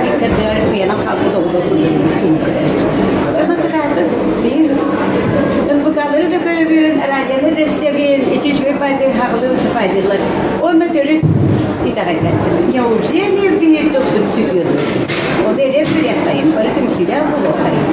хаан иккэрдигэр уйанан хаалбыт оҕолор курдук көрөр. Онон кытаатын НПК-лары да көрөбүн, радионы да истэбин, ити үчүгэй байды хаҕылыы сыпайдыылар. Онно төрүт итэҕэйбэттим. Неужели биһи тылбыт сүтүө дуо? Ону эрэ билиэххэйим, бары түмсүүлээх буолуоххайым.